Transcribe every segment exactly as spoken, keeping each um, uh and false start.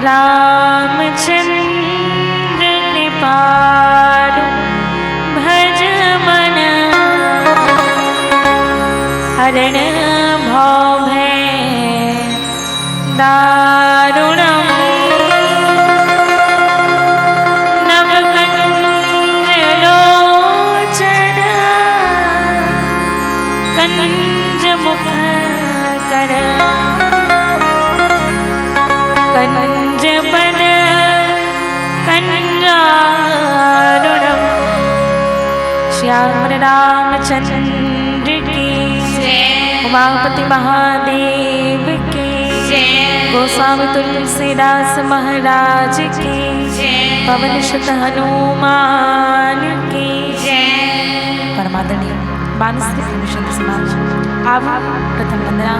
रामचंद्र कृपालु भज मन, हरण भव भय दारुणम्। नवकंज लोचन कंज मुख कर कंज पद कंजारुणम्। श्याम रामचंद्र की जय। उमापति महादेव की जय। गोस्वामी तुलसीदास महाराज की जय। पवन सुत हनुमान की जय। परमादरणीय मानस के प्रेमी संत समाज, आव प्रथम वंदना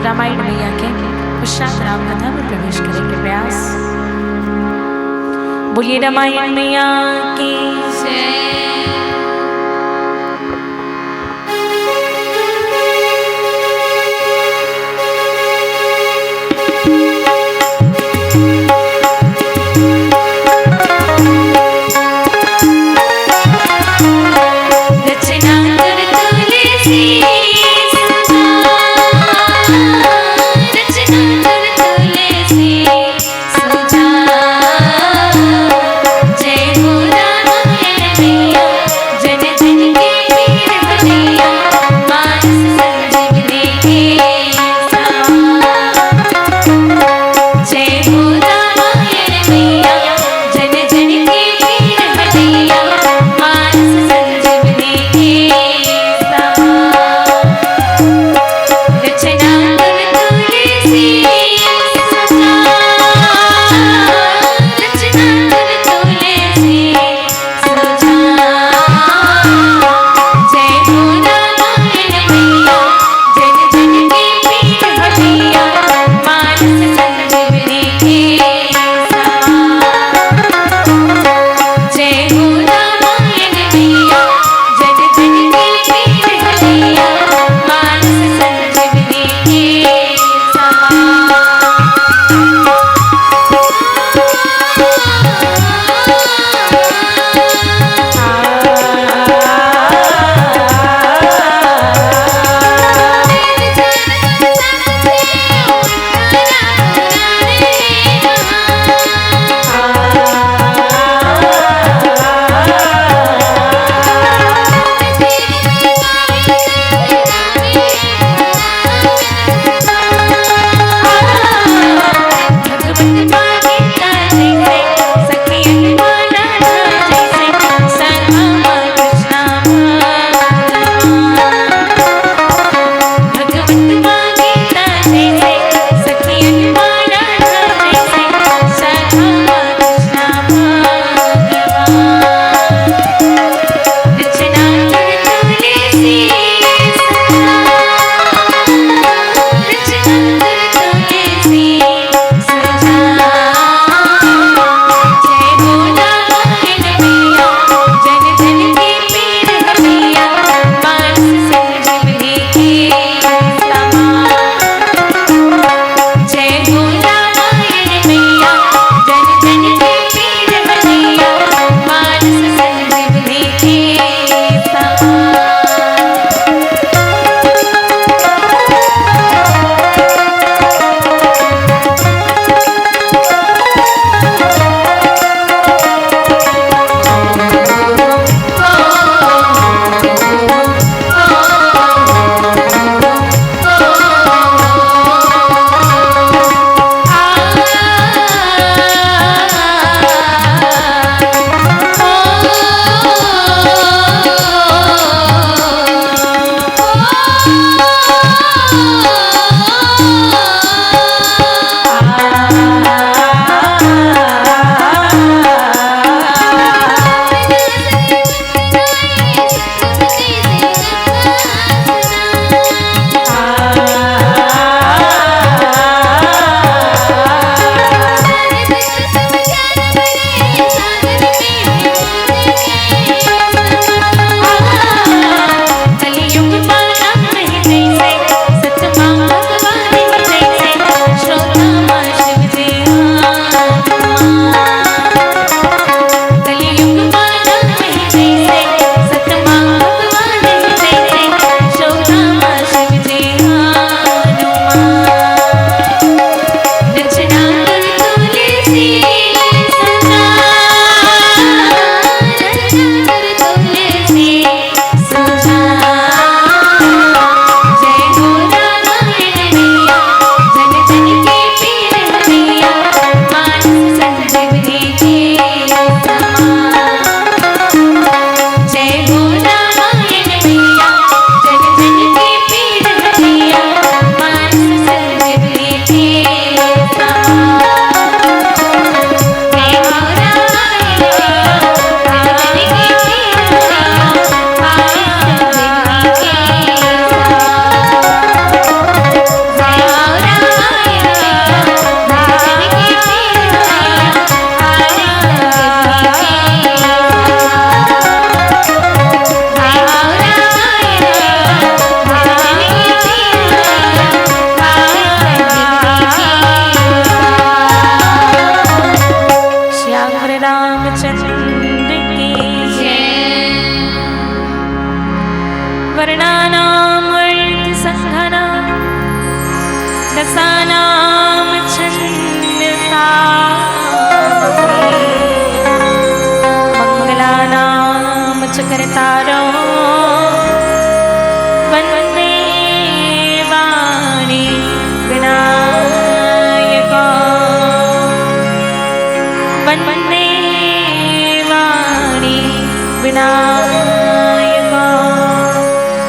रामायण मैया के पश्चात राम कथा में प्रवेश करे के प्रयास। बोलिए रामायण मैया की जय। रचना कर तुलसी सुधा, रचना कर तुलसी सुधा। जय हो रामायण में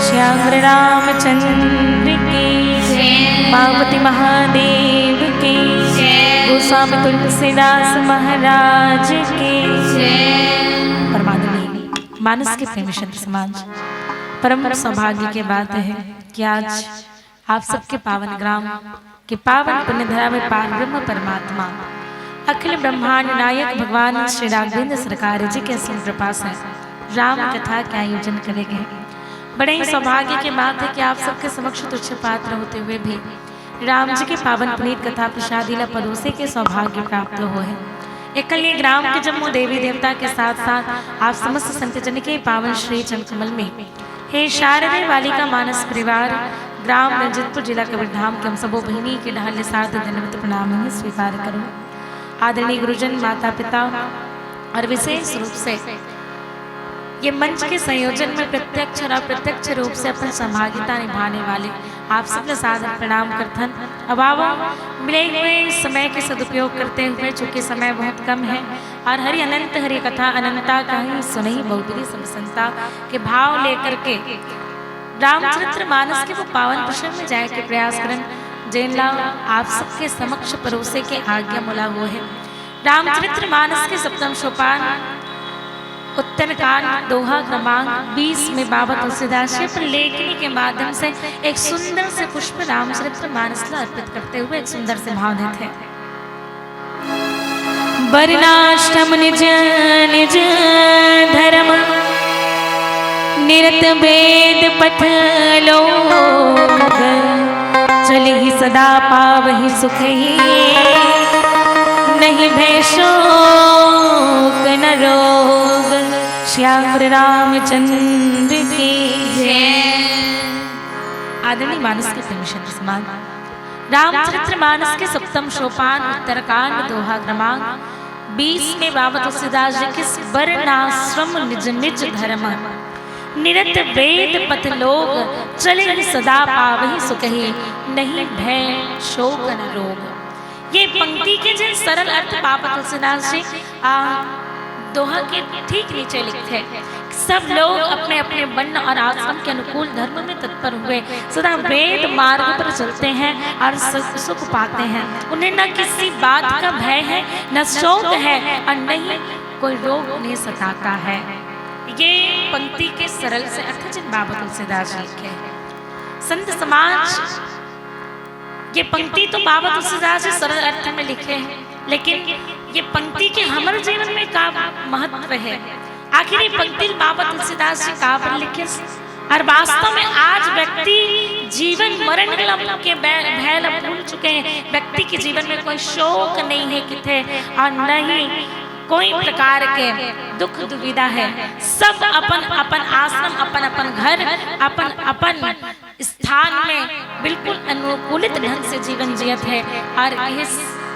श्याम रामचंद्र की जय। पार्वती महादेव की जय। गोस्वामी तुलसीदास महाराज की जय। परमादरणीय मानस के प्रेमी संत समाज, परम सौभाग्य की बात है कि आज आप सबके पावन ग्राम के पावन पुण्य धरा में पार ब्रह्म परमात्मा अखिल ब्रह्मांड नायक भगवान श्री राघवेंद्र सरकार जी के असीम कृपा से राम कथा के आयोजन करे गए। बड़े ही सौभाग्य की बात है कि आप सबके समक्ष तुच्छ पात्र होते हुए भी राम जी के पावन पुनीत कथा प्रसादी ला परोसे के सौभाग्य प्राप्त हो है। एकल ये ग्राम के जम्मो देवी देवता के साथ साथ आप समस्त संत जन के पावन श्री चरण कमल में हे शारदे वालिका मानस परिवार, ग्राम रंजीतपुर, जिला कबीरधाम के हम सबो बहिनी के डहर ले सादर दंडवत प्रणाम ही स्वीकार करो। आदरणीय गुरुजन, माता पिता और विशेष रूप से ये मंच के संयोजन में प्रत्यक्ष और अप्रत्यक्ष रूप से अपन सहभागिता निभाने वाले आप सब ला सादर प्रणाम करथन। अब आवो, मिले हुए समय के सदुपयोग करते हुए, चूंकि समय बहुत कम है, और हरि अनंत हरि कथा अनंता कहीं सुनहि बहुविधि सब संता के भाव लेकर के रामचरित्र मानस के वो पावन प्रसंग में जाए के प्रयास करन, जेन ला आप सबके समक्ष परोसे के आज्ञा मोला हो है। रामचरित्र मानस के सप्तम सोपान उत्तरकांड दोहा क्रमांक बीस में बाबा तुलसीदास जी अपन लेखनी के माध्यम से एक सुंदर से पुष्प रामचरित्र मानस ला अर्पित करते हुए एक सुंदर से भाव देते हैं। वर्णाश्रम निज निज धर्म, निरत वेद पथ लोग, चलहि सदा पावहि सुखहि, नहीं भय शोक न रोग। श्याम रामचंद्र की जय। आदरणीय मानस के प्रेमी संत समाज, रामचरित्र मानस के सप्तम सोपान उत्तरकांड दोहा क्रमांक बीस में बाबा तुलसीदास जी के वर्णाश्रम निज निज धर्म, निरत वेद पथ लोग, चलहि सदा पावहि सुखहि, नहीं भय शोक न रोग। ये पंक्ति के जेन सरल अर्थ बाबा तुलसीदास जी आ दोहा के ठीक नीचे लिखथे, सब लोग अपने अपने वर्ण और आश्रम के अनुकूल धर्म में तत्पर हुए सदा वेद मार्ग पर चलते हैं और सु-, सुख पाते हैं। उन्हें न किसी बात का भय है, न शोक है और न ही कोई रोग उन्हें सताता है। ये पंक्ति के सरल से अर्थ जिन बाबा तुलसीदास जी लिखे हैं। संत समाज, ये पंक्ति तो बाबा तुलसीदास जी सरल अर्थ में लिखे हैं, लेकिन ये पंक्ति के हमर जीवन में का महत्व है? आखिर ये पंक्ति बाबा तुलसीदास जी काबर लिखे? और वास्तव में आज व्यक्ति जीवन मरण के बै-, भय ला भूल चुके हैं। व्यक्ति के जीवन में कोई शोक नहीं है किथे, और न ही कोई प्रकार के दुख दुविधा है। सब अपन अपन आश्रम, अपन अपन घर, अपन अपन स्थान में बिल्कुल अनुकूलित ढंग से जीवन जियत है। और ये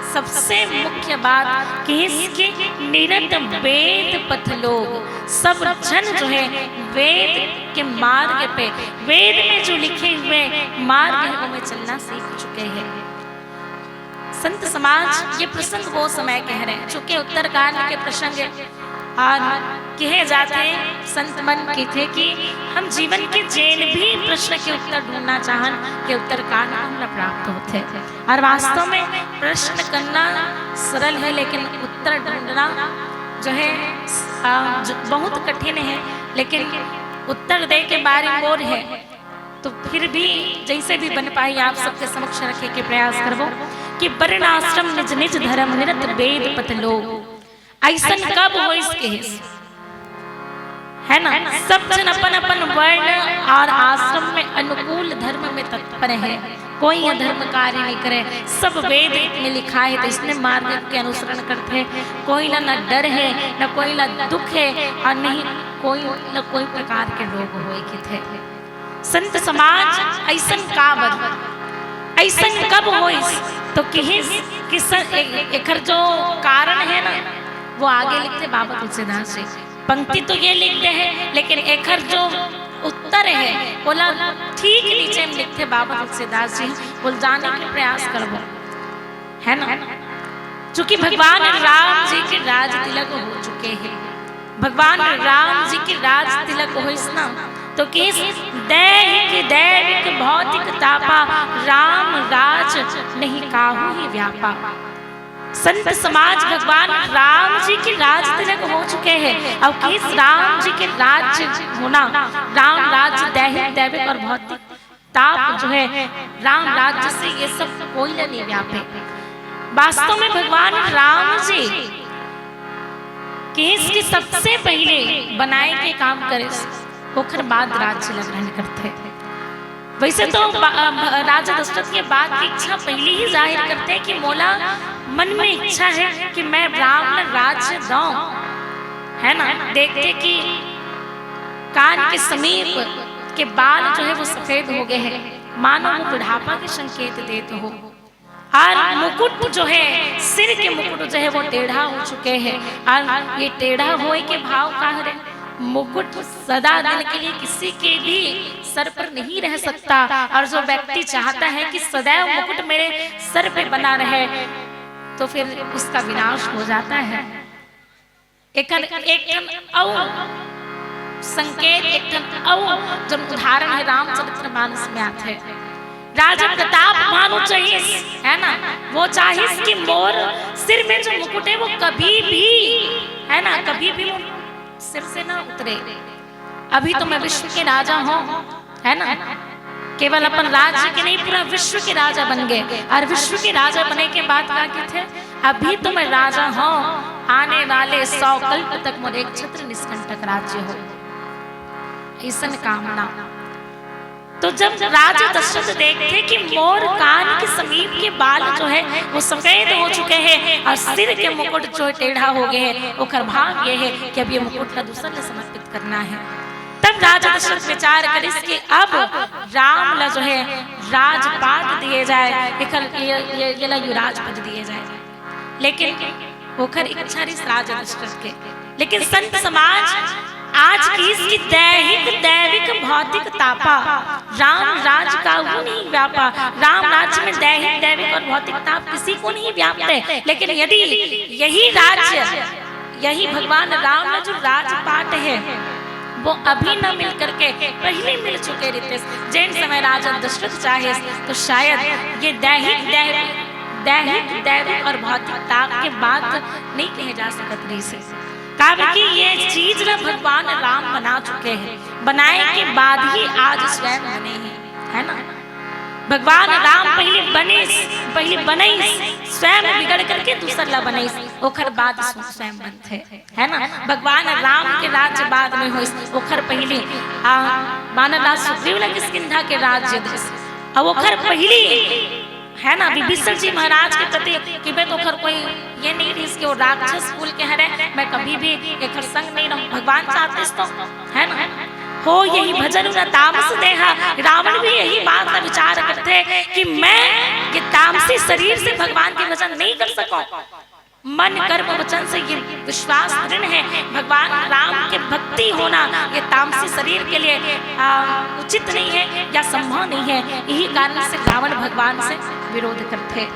सबसे मुख्य बात कि इसके निरत वेद पथ लोग, सब जन जो है वेद के मार्ग पे, वेद में जो लिखे हुए मार्ग है, वो में चलना सीख चुके हैं। संत समाज, ये प्रसंग वो समय के हरे, चूंकि उत्तरकांड के प्रसंग है, और कहे जाथे, संत मन कहिथे कि हम जीवन के जेन भी प्रश्न के उत्तर ढूंढना चाहन, ये उत्तरकांड हमला प्राप्त होथे। और वास्तव में प्रश्न करना सरल है, लेकिन उत्तर ढूंढना जो है, आ, जो बहुत कठिन है, लेकिन उत्तर दे के बारी मोर है। तो फिर भी जैसे भी बन पाई, आप सबके समक्ष रखे के प्रयास करबो कि वर्णाश्रम निज निज धर्म, निरत वेद पथ लोग। ऐसन कब होइस कहिस, है ना? सब जन अपन अपन वर्ण और आश्रम में अनुकूल धर्म में तत्पर है, कोई अधर्म कार्य नहीं करे, सब वेद में लिखा है, तो इसने मार्ग के अनुसरण करते हैं। कोई ना, ना डर है, ना कोई ना दुख है, और नहीं कोई ना कोई प्रकार के रोग होए किथे। संत समाज ऐसन काबर, ऐसन कब होइस? तो किहिस, किस, ए-, एखर जो कारण है ना, वो आगे लिखथे बाबा तुलसीदास जी। पंक्ति तो ये लिखथे है, लेकिन एखर जो उत्तर है, ओला ठीक नीचे में लिखथे बाबा तुलसीदास जी। बोल, जाने के प्रयास करबो, है ना? चूंकि भगवान राम जी के राज तिलक हो चुके हैं, भगवान राम जी के राज तिलक होइस ना, तो किस दैहिक दैविक भौतिक तापा, राम राज नहीं काहू ही व्यापा। संत समाज भगवान राम जी के राज तिलक हो चुके हैं। अब किस राम जी के राज्य होना, राम राज्य दैहिक दैविक और भौतिक ताप जो है, राम राज्य से ये सब कोई ला नहीं व्यापे। वास्तव में भगवान राम जी किस की सबसे पहले बनाए के काम करे, ओखर बाद राज्य ला ग्रहण करथे। वैसे तो बा-, अ, राजा दशरथ के बात की इच्छा पहले ही जाहिर करथे कि मोला मन में इच्छा है कि मैं राम ला राज्य दऊं, है ना। देखथे कि कान के समीप के बाल जो है वो सफेद हो गए हैं, मानो वो बुढ़ापा के संकेत देत हो। और मुकुट जो है, सिर के मुकुट जो है वो टेढ़ा हो चुके हैं। और ये टेढ़ा होए के भाव का हरे? मुकुट सदा दिन के लिए किसी के भी सर पर नहीं रह सकता। और जो व्यक्ति चाहता है कि सदैव मुकुट मेरे सर पे बना रहे, तो फिर उसका विनाश हो जाता है। एकर एक ठन अउ संकेत, एक ठन अउ जन उदाहरण है रामचरित मानस में आथे। राजा प्रताप भानु चाहिस, है ना, वो चाहिस कि मोर सिर में जो मुकुट है वो कभी भी, है ना, कभी भी वो सिर से ना उतरे। अभी तो मैं विश्व के राजा हूँ, है ना, केवल अपन राज्य के नहीं, पूरा विश्व के राजा बन गए। और विश्व के राजा बने के बाद का कथे, अभी तो मैं राजा हूँ, आने वाले सौ कल्प तक मोर एक छत्र निष्कंटक राज्य हो, ऐसन कामना। तो जब राजा दशरथ देखथे कि मोर कान के समीप के बाल जो है वो सफेद हो चुके हैं और सिर के मुकुट जो टेढ़ा हो गए हैं, ओकर भाव ये है कि अब ये मुकुट ला दूसर ला समर्पित करना है। तब राजा दशरथ विचार करिस कि अब राम ला जो है राजपाट दिए जाए, एकर ये, ये, ये ला युवराज पद दिए जाए। लेकिन ओखर इच्छा रहिस राजा दशरथ के। लेकिन संत समाज आज किस की दैहिक दैविक भौतिक तापा, राम राज काहू नहीं व्यापा। राम राज्य में दैहिक दैविक और भौतिक ताप किसी को नहीं व्यापते। लेकिन यदि यही राज्य, यही भगवान राम ला जो राजपाट है, वो अभी न मिल करके पहले मिल चुके रहितेस, जेन समय राजा दशरथ चाहिस, तो शायद ये दैहिक दैविक दैहिक दैविक और भौतिक ताप के बात नहीं कहे जा सकत रहिस। काबर कि ये चीज ला भगवान राम बना चुके हैं, बनाए के बाद ही आज स्वयं बने हैं, है ना। भगवान राम पहले बने, पहले बनइस, स्वयं बिगड़ करके दूसर ला बनइस, ओखर बाद स्वयं बनथे, है ना। भगवान राम के राज्य बाद में होइस, ओखर पहले आ, वानर राज सुग्रीव ला किष्किंधा के राज्य दिस, अब ओखर पहले, है ना, विभीषण जी महाराज के प्रति कि मैं तो ओखर कोई ये नहीं रहिस कि वो राक्षस कुल के हरे, मैं कभी भी एकर संग नहीं रहूं। भगवान चाहतेस तो, है ना, हो यही भजन न तामस देहा। रावण भी यही बात का विचार करथे कि मैं ये तामसी शरीर से भगवान के भजन नहीं कर सकूं। मन कर्म वचन से ये विश्वास दृढ़ है, भगवान राम के भक्ति होना ये तामसी शरीर के लिए आ, उचित नहीं है या संभव नहीं है। यही कारण से रावण भगवान से विरोध करथे।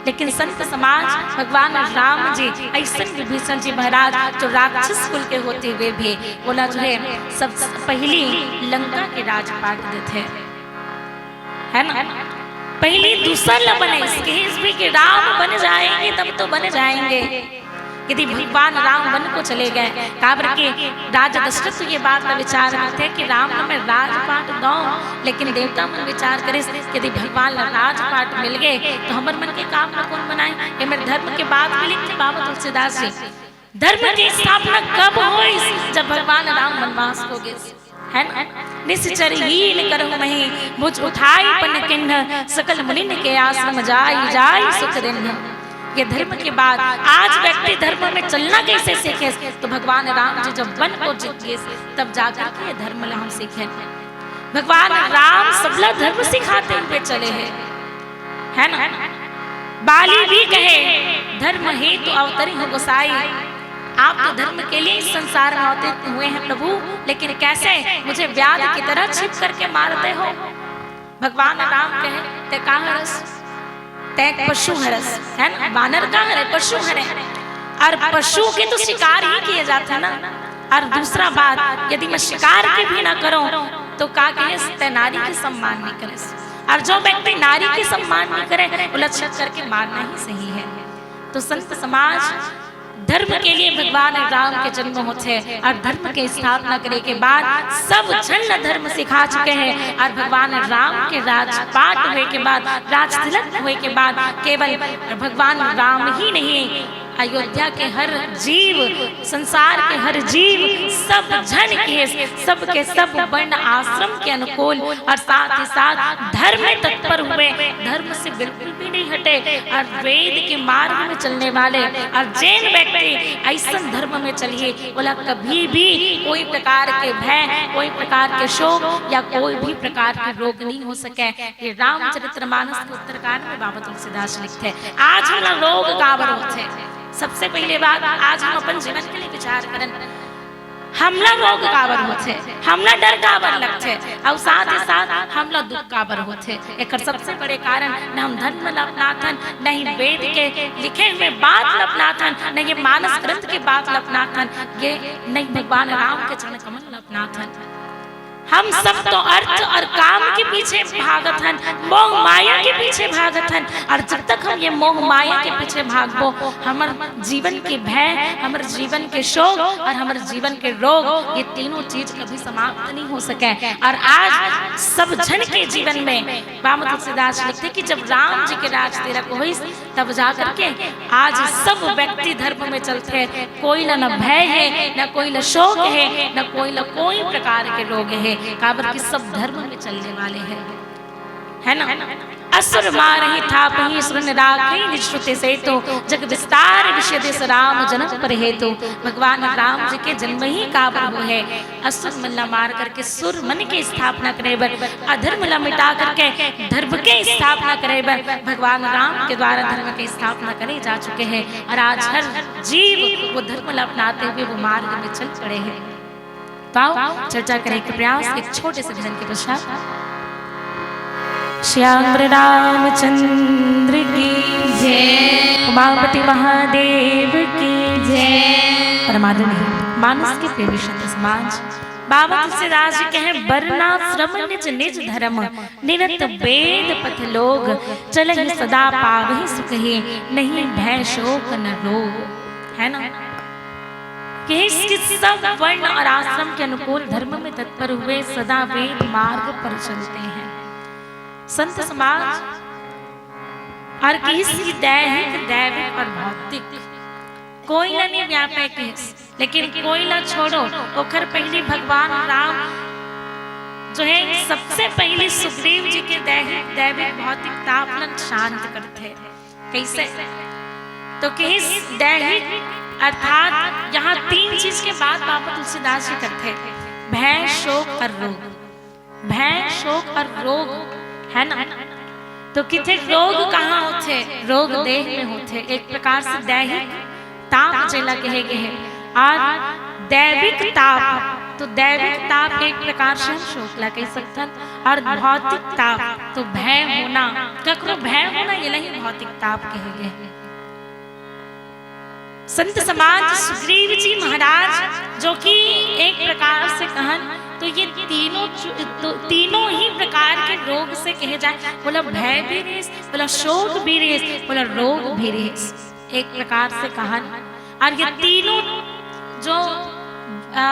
लेकिन संत समाज भगवान राम जी ऐसन विभीषण जी महाराज जो राक्षस कुल के होते हुए भी ओला जो है सबसे पहली लंका के राजपाट देथे, है ना। पहली दूसर ला बनइस, कहिस भी कि राम बन जाएंगे तब तो बन जाएंगे। यदि भगवान राम वन को चले गए, काबर के राजा दशरथ ये बात का विचार करथे कि राम ला मैं राजपाट दऊं, लेकिन देवता मन विचार करिस कि यदि भगवान ला राजपाट मिल गए तो हमर मन के काम ला कौन बनाए। ये मेरे धर्म के बात भी लिखथे बाबा तुलसीदास जी। धर्म की स्थापना कब होइस? जब भगवान राम वनवास हो गए, है ना। निश्चर हीन करहु मही, भुज उठाई पन किन्ह, सकल मुनिन के आश्रम जाई, जाई सुख दिन्ह। ये धर्म की बात, आज व्यक्ति धर्म में चलना कैसे सीखे? तो भगवान राम जी जब वन को जीत गए, तब जाकर के ये धर्म ला हम सीखे। भगवान राम सबला धर्म सिखाते हुए चले हैं, है ना। बाली भी कहे, धर्म हेतु अवतरी हो गोसाई। आप तो धर्म के लिए इस संसार में अवतरित हुए हैं प्रभु, लेकिन कैसे मुझे व्याध की तरह छिप करके मारते हो? भगवान राम कहे, ते का हरस? ते पशु हरस, है ना? वानर का हरे? पशु हरे। और पशु के तो शिकार ही किए जाते हैं ना। और दूसरा बात, यदि मैं शिकार के भी ना करूं, तो का कहे, तैं नारी के सम्मान नहीं करे। और जो व्यक्ति नारी के सम्मान नहीं करे, ओला छेद करके मारना ही सही है। तो संत समाज, धर्म के लिए भगवान राम के जन्म होथे और धर्म के स्थापना करे के बाद सब झन ला धर्म सिखा चुके हैं और भगवान राम के राजपाट हुए के बाद, राजतिलक हुए के बाद केवल भगवान राम ही नहीं, अयोध्या के हर जीव, संसार के हर जीव, सब झन के, सब के सब वर्ण आश्रम के अनुकूल और साथ ही साथ धर्म में तत्पर हुए, धर्म से बिल्कुल भी नहीं हटे और वेद के मार्ग में चलने वाले। और जेन व्यक्ति ऐसन धर्म में चलिए, ओला कभी भी कोई प्रकार के भय, कोई प्रकार के शोक या कोई भी प्रकार के रोग नहीं हो सके। ये रामचरितमानस के उत्तरकांड में बाबा तुलसीदास लिखथे। आज हमला रोग काबर होथे? सबसे पहले बात, आज हम अपन जीवन के लिए विचार करन। हमला रोग काबर होथे, हमला डर काबर लगथे, अउ साथ ही साथ हमला दुख काबर होथे? एकर सबसे बड़े कारण, न हम धर्म ला अपनाथन, न ही वेद के लिखे हुए बात ला अपनाथन, न ये मानस ग्रंथ के बात ला अपनाथन, ये न ही भगवान राम के चरण कमल ला अपनाथन। हम सब तो अर्थ और काम के पीछे भागत हन, मोह माया के पीछे भागत हन, और जब तक हम ये मोह माया के पीछे भागबो, हमर जीवन के भय, हमर जीवन के शोक और हमर जीवन के रोग, ये तीनों चीज कभी समाप्त नहीं हो सके। और आज सब झन के जीवन में बाबा तुलसीदास लिखथे कि जब राम जी के राज तिलक होइस, तब जाकर के आज सब व्यक्ति धर्म में चलथे। कोई ला न भय है, न कोई ला शोक है, न कोई ला कोई प्रकार के रोग है, काबर कि सब धर्म में चलने वाले हैं, है ना? असुर मारहि थापहि सुर न राखहि निज श्रुति सेतु, जग विस्तार विषय दिस राम जन्म पर हेतु। भगवान राम जी के जन्म ही काबर हुए है? असुर मन ला मार करके सुर मन के स्थापना करे बर, अधर्म ला मिटा करके धर्म के स्थापना करे बर भगवान राम के द्वारा धर्म के स्थापना करे जा चुके हैं। और आज हर जीव वो धर्म ला अपनाते हुए वो मार्ग में चल पड़े हैं। तो आओ, चर्चा करें एक प्रयास, एक छोटे से भजन के पश्चात। श्याम रामचंद्र की जय, उमापति महादेव की जय। परमादरणीय मानस के प्रेमी संत समाज, बाबा तुलसीदास जी कहे, "बरना श्रम निज निज धर्म, निरत वेद पथ लोग, चलहि सदा पावहि सुख ही, नहीं भय शोक न रोग।" है ना? कि इसके सब वर्ण और आश्रम के अनुकूल धर्म में तत्पर हुए, सदा वेद मार्ग पर चलते हैं संत समाज। और किहिस कि दैहिक, दैविक और भौतिक, कोई ला नहीं व्यापे किहिस, लेकिन कोई ला छोड़ो, ओखर पहली भगवान राम जो है, सबसे पहली सुग्रीव जी के दैहिक, दैविक, भौतिक ताप ला शांत करथे। कैसे? तो किहिस दैहिक, अर्थात यहाँ तीन चीज के बात बाबा तुलसीदास जी करथे, भय, शोक और रोग। भय, शोक और रोग, है ना? तो किथे रोग कहाँ होथे? रोग देह में होथे। एक प्रकार से दैहिक ताप जेला कहे गे हे, और दैविक ताप, तो दैविक ताप एक प्रकार से हम शोक ला कह सकथन, और भौतिक ताप तो भय होना, ककरो भय होना, ये नहीं भौतिक ताप कहे गे हे। संत समाज सुग्रीव जी महाराज, जो कि एक प्रकार से कहन तो ये तीनों चु-, तो तीनों ही प्रकार के रोग से कहे जाए, बोला भय भी रहिस, बोला शोक भी रहिस, बोला रोग भी रहिस, एक प्रकार से कहन। और ये तीनों जो, आ,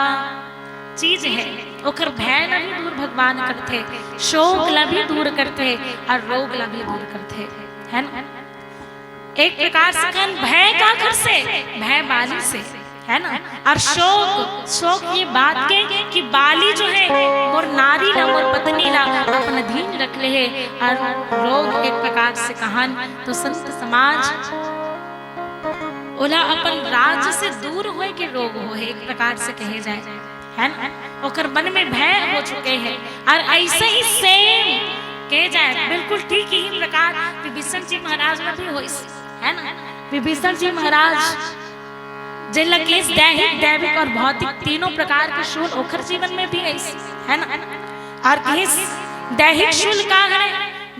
चीज है, ओकर भय ला भी दूर भगवान करथे, शोक ला भी दूर करथे और रोग ला भी दूर करथे, है ना? एक प्रकार से कहन भय काकर से, भय बाली से, है ना? और शोक, शोक ये बात के कि बाली जो है, मोर नारी ला, मोर पत्नी ला अपन अधीन रख ले हे। और रोग एक प्रकार से कहन तो संत समाज ओला अपन राज्य से दूर होए के रोग हो हे, एक प्रकार से कहे जाए, है ना? ओकर मन में भय हो चुके हे। और ऐसे ही सेम कहे जाए, बिल्कुल ठीक ही प्रकार विभीषण जी महाराज में भी होइस, है ना? विभीषण जी महाराज जेला किहिस दैहिक, दैविक और भौतिक तीनों प्रकार के शूल ओखर जीवन में भी आइस, है ना? और किहिस दैहिक शूल का हरे?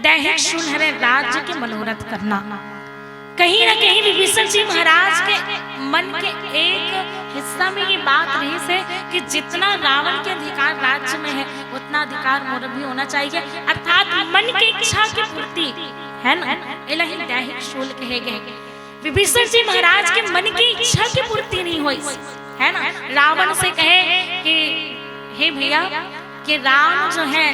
दैहिक शूल हरे राज्य के मनोरथ करना। कहीं ना कहीं विभीषण जी महाराज के मन के एक हिस्सा में ये बात रहिस हे कि जितना रावण के अधिकार राज्य में है, उतना अधिकार मोर भी होना चाहिए, अर्थात मन के इच्छा की पूर्ति, है ना? एला ही दैहिक शूल कहे गए। विभीषण जी महाराज के मन की इच्छा की पूर्ति नहीं होइस, है ना? रावण से कहे कि हे भैया, कि राम जो है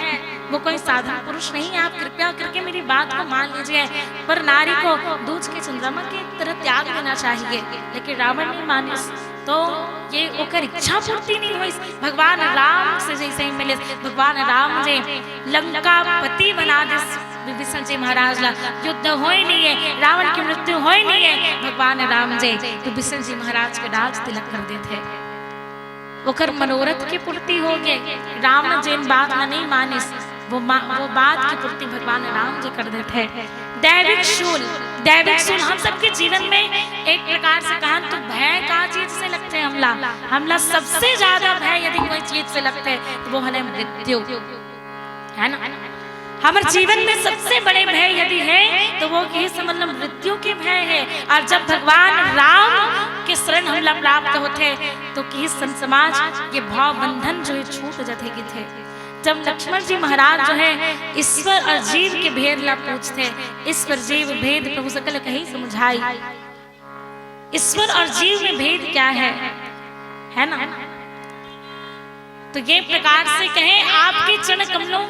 वो कोई साधारण पुरुष नहीं है, आप कृपया करके मेरी बात को मान लीजिए, पर नारी को दूज के चंद्रमा की तरह त्याग देना चाहिए। लेकिन रावण नहीं मानिस, तो ये ओकर इच्छा पूर्ति नहीं होइस। भगवान राम से जैसे ही मिलिस, भगवान राम जी लंकापति बना दिस विभीषण जी महाराज ला। युद्ध होय नहीं है, रावण की मृत्यु होय नहीं है, भगवान राम जी विभीषण जी महाराज के राज तिलक कर देथे। ओकर मनोरथ के पूर्ति हो गए। रावण जेन बात ला नहीं मानिस, वो मा-, वो बात की पूर्ति भगवान राम जी कर देथे। दैविक शूल, दैविक शूल हम सबके जीवन में एक प्रकार से कहन तो भय का चीज से लगथे हमला। हमला सबसे ज्यादा भय यदि कोई चीज से लगथे तो वो हले मृत्यु, है ना? हमर जीवन में सबसे बड़े भय यदि है तो वो किहिस मतलब मृत्यु के भय है। और जब भगवान राम के शरण हमला प्राप्त होथे तो किहिस संत समाज, ये भाव बंधन जो है छूट जथे किथे। जब लक्ष्मण जी महाराज जो है ईश्वर और जीव के भेद ला पूछथे, ईश्वर जीव भेद प्रभु सकल कहीं समझाई, ईश्वर और जीव में भेद क्या है, है ना? तो ये प्रकार से कहें, आपके चरण कमलों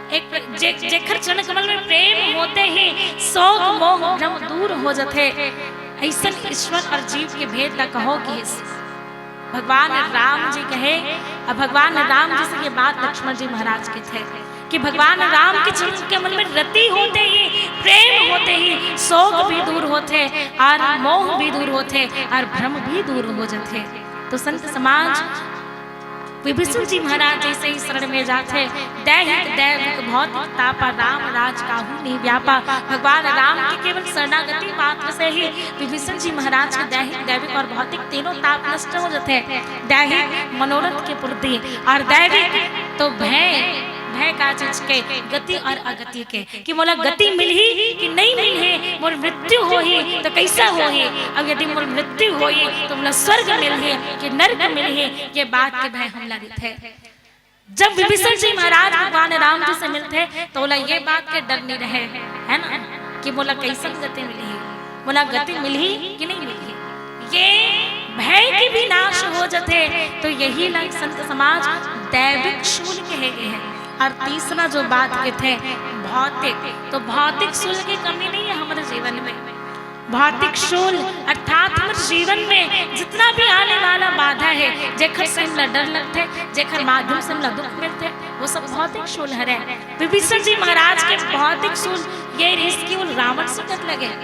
एक प्र-, जे, जेखर चरण कमल में प्रेम होते ही शोक मोह भ्रम दूर हो जथे। ऐसन ईश्वर और जीव के भेद ला कहो कि इस भगवान राम जी कहे, और भगवान राम जी से ये बात लक्ष्मण जी महाराज के थे कि भगवान राम के चरण कमल में रति होते ही, प्रेम होते ही शोक भी दूर होथे और मोह भी दूर होथे और भ्रम भी दूर हो जथे। तो संत समाज विभीषण जी महाराज जैसे ही शरण में जाथे, दैहिक दैविक भौतिक तापा राम राज काहू नहीं व्यापा। भगवान राम के केवल शरणागति मात्र से ही विभीषण जी महाराज के दैहिक दैविक और भौतिक तीनों ताप नष्ट हो जाते हैं। दैहिक मनोरथ के पूर्ति और दैविक तो भय, भय का चीज के, गति और अगति के, कि मोला गति मिलही कि नहीं मिलही, मोर मृत्यु होही तो कैसा होही, अब यदि मोर मृत्यु होही तो मोला स्वर्ग मिलही कि नरक मिलही, ये बात के भय हमला रहिथे। जब विभीषण जी महाराज भगवान राम जी से मिलथे तो ओला ये बात के डर नहीं रहे, है ना, कि मोला कैसन गति मिलही, मोला गति मिलही कि नहीं मिलही, ये भय के भी नाश हो जथे। तो यही ला संत समाज दैविक शूल कहे गए हैं। और तीसरा जो बात कहते हैं भौतिक, तो भौतिक शूल की कमी नहीं है हमारे जीवन में। भौतिक शूल अर्थात हमारे जीवन में जितना भी आने वाला बाधा है, जेखर से हमला डर लगथे, जेखर माध्यम से हमला दुख मिलथे, वो सब भौतिक शूल हरे। विभीषण जी महाराज के भौतिक शूल ये रिहिस कि वो रावण से डर लगे,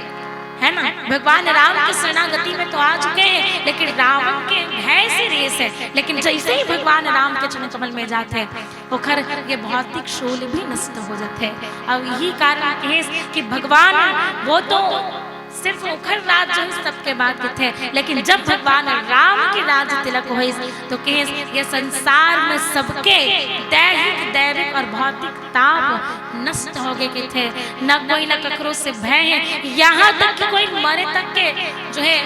है ना? भगवान राम के शरणागति में तो आ चुके हैं, लेकिन रावण के भय से रिहिस है। लेकिन जैसे ही भगवान राम के चरण कमल में जाथे, ओखर ये भौतिक शूल भी नष्ट हो जाथे। अब यही कारण कहिस कि भगवान वो तो सिर्फ ओखर राज जो है सबके बात के थे, लेकिन जब भगवान राम के राज तिलक होइस तो कहिस ये संसार में सबके दैहिक दैविक और भौतिक ताप नष्ट हो गए के थे। न कोई न ककरो से भय है, यहाँ तक कि कोई मरे तक के जो है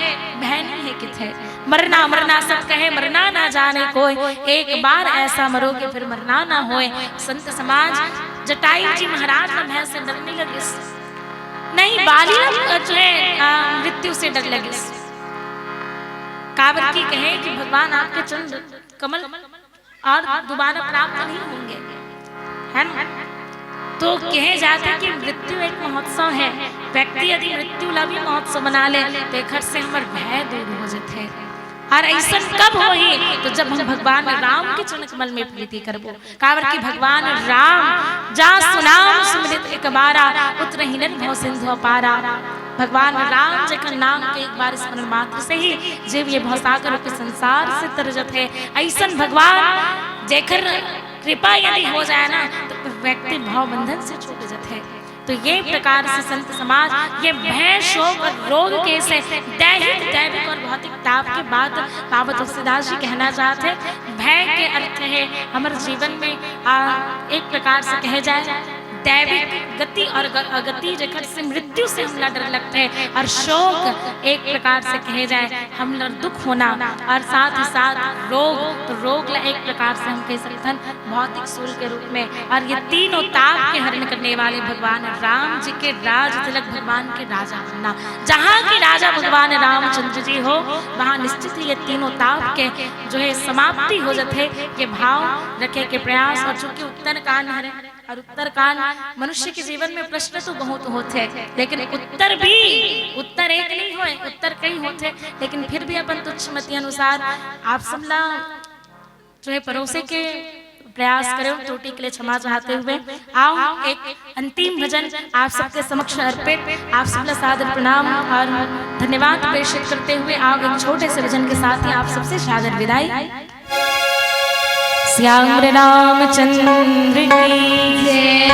भय नहीं है के थे। मरना मरना सब कहे मरना ना जाने कोई, एक बार ऐसा मरोगे फिर मरना ना होए। संत समाज जटायु जी महाराज ला भय से डर नहीं लगिस, नहीं बाली ला जो है आ, मृत्यु से डर लगिस। काबर की कहे कि भगवान आपके चरण कमल और दोबारा प्राप्त नहीं होंगे, है ना? तो कहे जाथे कि मृत्यु एक महोत्सव है, व्यक्ति यदि मृत्यु ला भी महोत्सव बना ले तो एखर से हमर भय दूर हो जाथे। और ऐसा कब होही? तो जब हम भगवान राम के चरण कमल में प्रीति करबो। काबर कि भगवान राम जा सुनाम सुमिरत एक बारा, उतरहिं नर भव सिंधु अपारा। भगवान राम जेकर नाम के एक बार स्मरण मात्र से ही जीव ये भवसागर के संसार से तर जथे। ऐसन भगवान जेकर कृपा यदि हो जाए ना तो व्यक्ति भव बंधन से छूट जथे। तो ये प्रकार से संत समाज ये भय शोक और रोग के से दैहिक दैविक और भौतिक ताप के बात बाबा तुलसीदास जी कहना चाहते हैं। भय के अर्थ है हमारे जीवन में आ, एक प्रकार से कहे जाए दैविक गति और ग-, गति, जेकर से मृत्यु से हमला डर लगथे, और शोक एक प्रकार से कहे जाए हमला दुख होना, और साथ ही साथ रोग, तो रोग ला एक प्रकार से हम कह सकथन भौतिक शूल के रूप में। और ये तीनों ताप के हरण करने वाले भगवान राम जी के राज तिलक, भगवान के राजा बनना, जहाँ के राजा भगवान रामचंद्र जी हो, वहाँ निश्चित ही ये तीनों ताप के जो है समाप्ति हो जाथे। ये भाव रखे के प्रयास। और चूंकि उत्तरकांड हरे, और उत्तरकांड, मनुष्य के जीवन में प्रश्न तो बहुत होथे, लेकिन उत्तर भी, उत्तर एक नहीं होए, उत्तर कई होथे, लेकिन फिर भी अपन तुच्छ मति अनुसार आप सबला जो है परोसे के प्रयास करेंव, त्रुटि के लिए क्षमा चाहते हुए। आओ, एक अंतिम भजन आप सबके समक्ष अर्पित, आप सबला सादर प्रणाम और धन्यवाद प्रेषित करते हुए, आओ, एक छोटे से भजन के साथ ही आप सबसे सादर विदाई। श्याम रामचंद्र की जय।